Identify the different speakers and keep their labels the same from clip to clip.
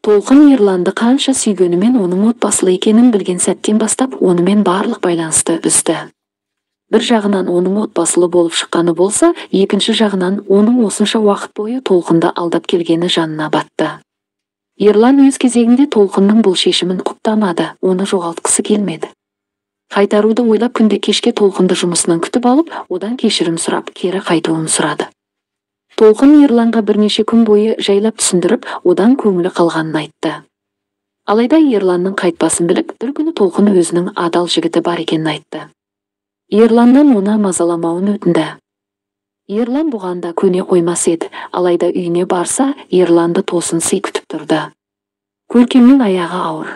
Speaker 1: Толқын Ерланды қанша сүйгенімен оның отбасылы екенін білген сәттен бастап онымен барлық байланысты үзді. Бір жағынан оның отбасылы болып шыққаны болса, екінші жағынан оның осынша уақыт бойы Толқынды алдап келгені жанына батты. Ерлан өз кезегінде Толқынның бұл шешімін құптамады, оны жоғалтқысы келмеді. Қайтаруды ойлап күнде кешке Толқынды жұмысынан күтіп алып, одан кешірім сұрап, кері қайтуын сұрады. Толқын Ерланға бірнеше күн бойы жайлап түсіндіріп, одан көңілі қалғанын айтты. Алайда Ерланның қайтпасын біліп, бір күні Толқын өзінің адал жігіті бар екенін айтты. Ерланнан оны мазаламауын өтінді. Ерлан бұған да көне қоймас еді, алайда үйіне барса, Ерланды тосын сый күтіп тұрды. Көркемнің аяғы ауыр.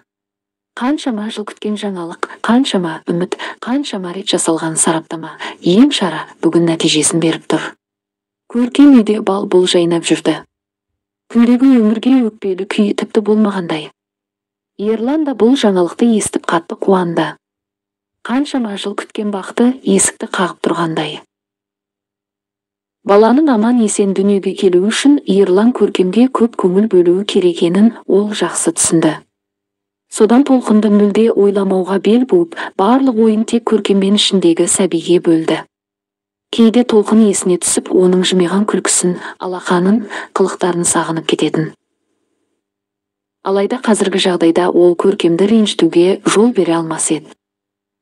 Speaker 1: Қаншама жыл күткен жаңалық, қаншама үміт, қаншама рет жасалған сараптама, ем шара бүгін нәтижесін беріп тұр. Көркем үйде бал-бұл жайнап жүрді. Күндегі өмірге өкпелі күй тіпті болмағандай. Ерлан да бұл жаңалықты естіп қатты қуанды. Қаншама жыл күткен бақты есікті қағып тұрғандай. Баланың аман есен дүниеге келуі үшін Ерлан Көркемге көп көңіл бөлуі керек екенін ол жақсы түсінді. Содан Толқынды мүлде ойламауға бел буып, барлық ойын тек Көркеммен ішіндегі сәбиге бөлді. Кейде Толқын есіне түсіп, оның жымиған күлкісін, алақанын, қылықтарын сағынып кететін. Алайда қазіргі жағдайда ол Көркемді ренжітуге жол бере алмас еді.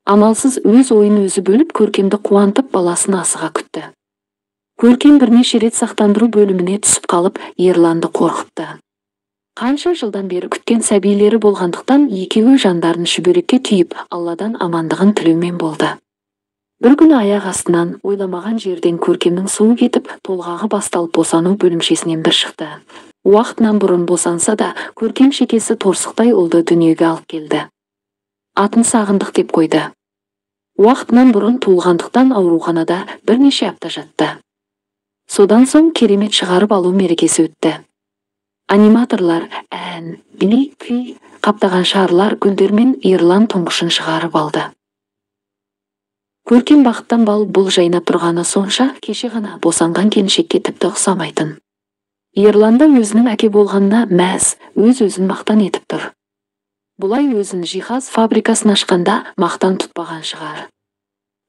Speaker 1: Амалсыз өз ойын өзі бөліп, Көркемді қуантып, баласын асыға күтті. Көркем бірнеше рет сақтандыру бөліміне түсіп қалып, Ерланды қорқытты. Қанша жылдан бері күткен сәбилері болғандықтан екеуі жандарын шүберекке түйіп, Алладан амандығын тілеумен болды. Бір күні аяқ астынан ойламаған жерден Көркемнің суы кетіп, толғағы басталып босану бөлімшесінен бір шықты. Уақытынан бұрын босанса да, Көркем шекесі торсықтай ұлды дүниеге алып келді. Атын Сағындық деп қойды. Уақытынан бұрын туылғандықтан ауруханада бірнеше апта жатты. Содан соң керемет шығарып алу мерекесі өтті. Аниматорлар ән, би, күй, қаптаған шарлар гүлдермен Ерлан тұңғышын шығарып алды. Көркем бақыттан бал бұл жайнап тұрғаны сонша, кеше ғана босанған келіншекке тіпті ұқсамайтын. Ерлан да өзінің әке болғанына мәз, өз-өзін мақтан етіп тұр. Бұлай өзін жиһаз фабрикасын ашқанда мақтан тұтпаған шығар.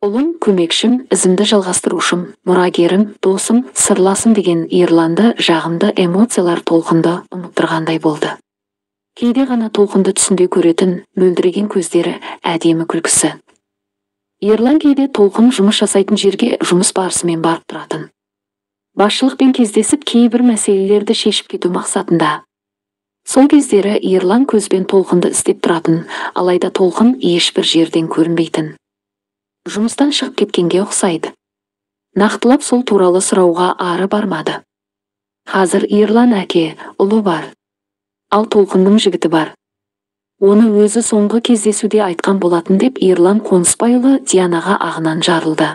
Speaker 1: Ұлым, көмекшім, ізімді жалғастырушым, мұрагерім, досым, сырласым деген Ерланды жағымды эмоциялар Толқынды ұмыттырғандай болды. Кейде ғана Толқынды түсінде көретін мөлдіреген көздері, әдемі күлкісі. Ерлан кейде Толқын жұмыс жасайтын жерге жұмыс барысымен барып тұратын. Басшылықпен кездесіп кейбір мәселелерді шешіп кету мақсатында. Сол кездері Ерлан көзбен Толқынды іздеп тұратын, алайда Толқын ешбір жерден көрінбейтін. Жұмыстан шығып кеткенге ұқсайды. Нақтылап сол туралы сұрауға ары бармады. Қазір Ерлан әке, ұлы бар. Ал Толқынның жігіті бар. Оны өзі соңғы кездесуде айтқан болатын деп Ерлан Қонысбайұлы Дианаға ағынан жарылды.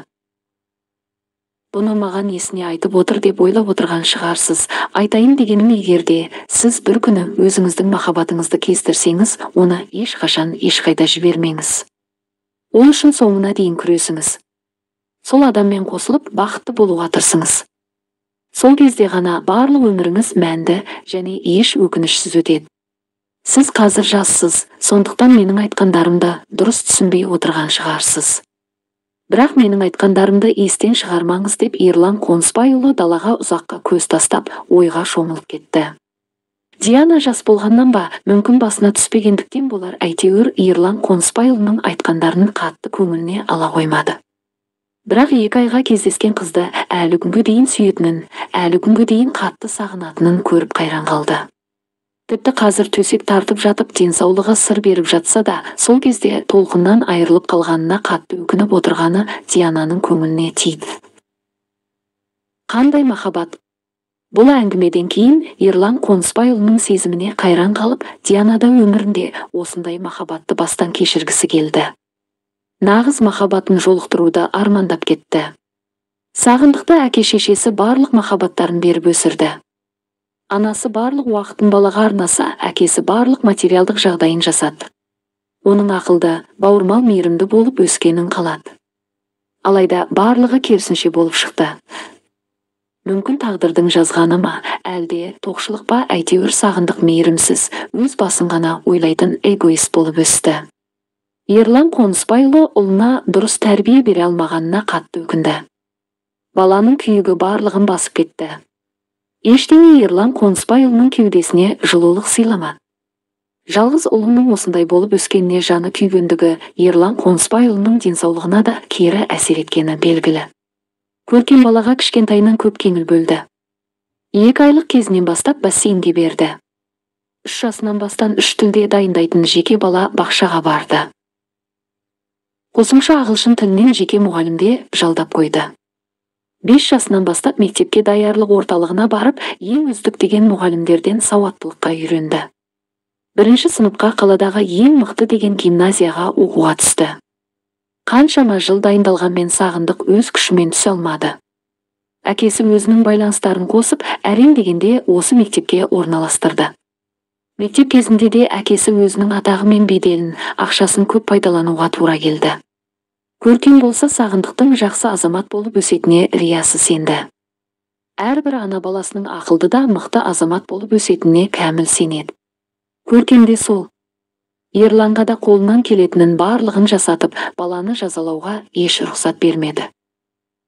Speaker 1: Бұны маған есіне айтып отыр деп ойлап отырған шығарсыз. Айтайын дегенім, егерде сіз бір күні өзіңіздің махаббатыңызды кездірсеңіз, оны ешқашан ешқайда жібермеңіз. Ол үшін соңына дейін күресіңіз. Сол адаммен қосылып, бақытты болуға тырысыңыз. Сол кезде ғана барлық өміріңіз мәнді және еш өкінішсіз өтеді. Сіз қазір жассыз, сондықтан менің айтқандарымды дұрыс түсінбей отырған шығарсыз. Бірақ менің айтқандарымды естен шығармаңыз деп Ерлан Қонысбайұлы далаға ұзаққа көз тастап, ойға шомылып кетті. Диана жас болғаннан ба, мүмкін басына түспегендіктен болар, әйтеуір Ерлан Қонысбайұлының айтқандарын қатты көңіліне ала қоймады. Бірақ 2 айға кездескен қызды әлі күнге дейін сүйетінін, әлі күнге дейін қатты сағынатынын көріп қайран қалды. Тіпті қазір төсек тартып жатып денсаулығы сыр беріп жатса да, сол кезде Толқыннан айырылып қалғанына қатты өкініп отырғаны Диананың көңіліне тиді. Қандай махаббат! Бұл әңгімеден кейін Ерлан Қонысбайұлының сезіміне қайран қалып, Диана да өмірінде осындай махаббатты бастан кешіргісі келді. Нағыз махаббатын жолықтыруды армандап кетті. Сағындықты әке-шешесі барлық махаббаттарын беріп өсірді. Анасы барлық уақытын балаға арнаса, әкесі барлық материалдық жағдайын жасады. Оның ақылды, бауырмал, мейірімді болып өскенін қалады. Алайда барлығы керісінше болып шықты. Мүмкін тағдырдың жазғаны ма, әлде тоқшылық па, әйтеуір Сағындық мейірімсіз, өз басын ғана ойлайтын эгоист болып өсті. Ерлан Қонысбайұлы ұлына дұрыс тәрбие бере алмағанына қатты өкінді. Баланың күйігі барлығын басып кетті. Ештеңе Ерлан Қонысбайұлының кеудесіне жылулық сыйламады. Жалғыз ұлының осындай болып өскеніне жаны күйгендігі Ерлан Қонысбайұлының денсаулығына да кері әсер еткені белгілі. Көркем балаға кішкентайынан көп көңіл бөлді. 2 айлық кезінен бастап бассейнге берді. 3 жасынан бастан 3 тілде дайындайтын жеке бала бақшаға барды. Қосымша ағылшын тілінен жеке мұғалімде жалдап қойды. 5 жасынан бастап мектепке даярлық орталығына барып, ең үздік деген мұғалімдерден сауаттылыққа үйренді. 1-ші сыныпқа қаладағы ең мықты деген гимназияға оқуға түсті. Қаншама жыл дайындалғанмен Сағындық өз күшімен түсе алмады. Әкесі өзінің байланыстарын қосып, әрең дегенде осы мектепке орналастырды. Мектеп кезінде де әкесі өзінің атағы мен беделін, ақшасын көп пайдалануға тура келді. Көркем болса Сағындықтың жақсы азамат болып өсетіне риясы сенді. Әрбір ана баласының ақылды да мықты азамат болып өсетіне кәміл сенеді. Көркем де сол. Ерланға да қолынан келетінін барлығын жасатып, баланы жазалауға еш рұқсат бермеді.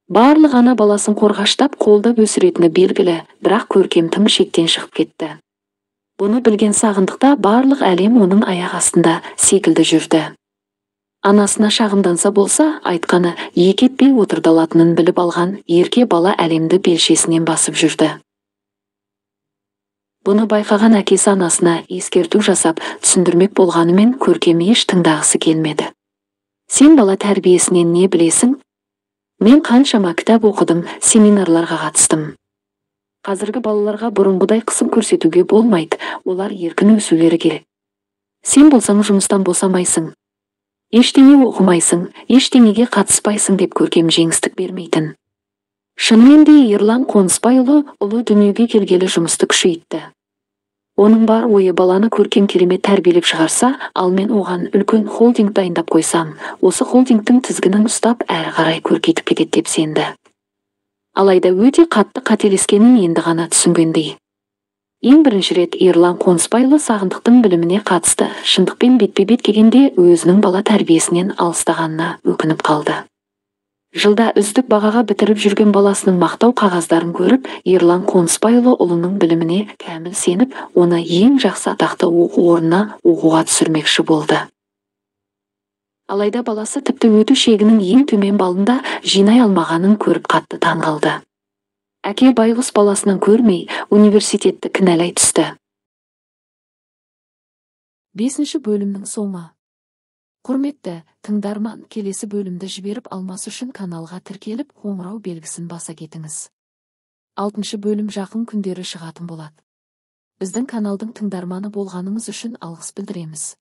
Speaker 1: Барлық ана баласын қорғаштап, қолдап өсіретіні белгілі, бірақ Көркем тым шектен шығып кетті. Бұны білген Сағындықта барлық әлем оның аяқ астында секілді жүрді. Анасына шағымданса болса, айтқаны екі етпей отырдалатынын біліп алған ерке бала әлемді белшесінен басып жүрді. Бұны байқаған әкесі анасына ескерту жасап, түсіндірмек болғанымен Көркем еш тыңдағысы келмеді. Сен бала тәрбиесінен не білесің? Мен қаншама кітап оқыдым, семинарларға қатыстым. Қазіргі балаларға бұрынғыдай қысым көрсетуге болмайды, олар еркін өсулері керек. Сен болсаң жұмыстан босамайсың. Ештеңе оқымайсың, ештеңеге қатыспайсың деп Көркем жеңістік бермейтін. Шынымен де Ерлан Қонысбайұлы ұлы дүниеге келгелі жұмысты күшейтті. Оның бар ойы баланы Көркем керемет тәрбиелеп шығарса, ал мен оған үлкен холдинг дайындап қойсам, осы холдингтің тізгінін ұстап әрі қарай көркейтіп кетеді деп сенді. Алайда өте қатты қателескенін енді ғана түсінгендей. Ең бірінші рет Ерлан Қонысбайұлы Сағындықтың біліміне қатысты шындықпен бетпе-бет келгенде өзінің бала тәрбиесінен алыстағанына өкініп қалды. Жылда үздік бағаға бітіріп жүрген баласының мақтау қағаздарын көріп, Ерлан Қонысбайұлы ұлының біліміне кәміл сеніп, оны ең жақсы атақты оқу орнына оқуға түсірмекші болды. Алайда баласы тіпті өту шегінің ең төмен балында жинай алмағанын көріп қатты таңғалды. Әке байғұс баласынан көрмей, университетті кінәлай түсті. 5-ші бөлімнің соңы. Құрметті тыңдарман, келесі бөлімді жіберіп алмас үшін каналға тіркеліп, қоңырау белгісін баса кетіңіз. 6-шы бөлім жақын күндері шығатын болады. Біздің каналдың тыңдарманы болғаныңыз үшін алғыс білдіреміз.